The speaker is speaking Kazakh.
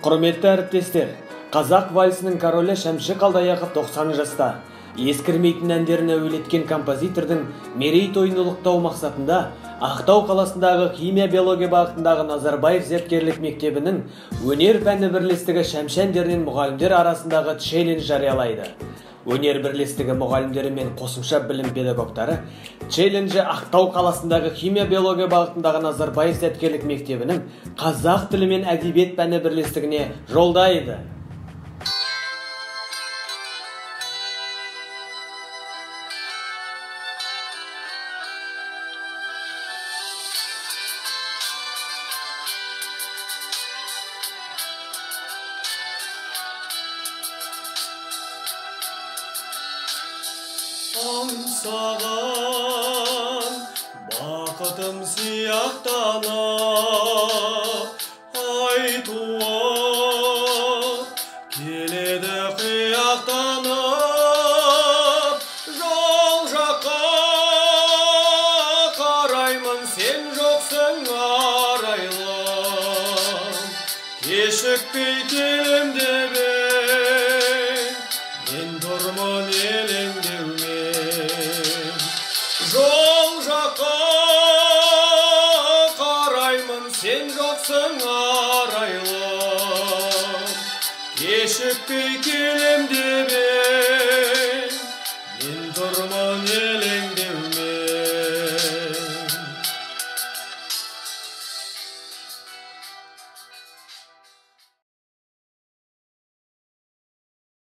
Құрметті әріптестер, қазақ вальсінің королі Шәмші Қалдаяқов 90 жаста. Ескірмейтін әндерін әуелеткен композитордың мерейтойын ұлықтау мақсатында Ақтау қаласындағы химия-биология бағытындағы Назарбаев зияткерлік мектебінің өнер пәні бірлестігі Шәмші әндерінен мұғалімдер арасындағы челлендж жариялайды. Өнер бірлестігі мұғалімдері мен қосымша білім педагогтары челленджі Ақтау қаласындағы химия-биология бағытындағы Назарбаев зияткерлік мектебінің қазақ тілі мен әдебиет пәні бірлестігіне жолдайды. Аңсаған бақытым сияқтанып, ай туып келеді қияқтанып, жол жаққа қараймын, сен жоқсың арайлым, кешікпей келем деп ең, мен тұрмын елеңдеумен. Жол жаққа қараймын, сен жоқсың арайлым, кешікпей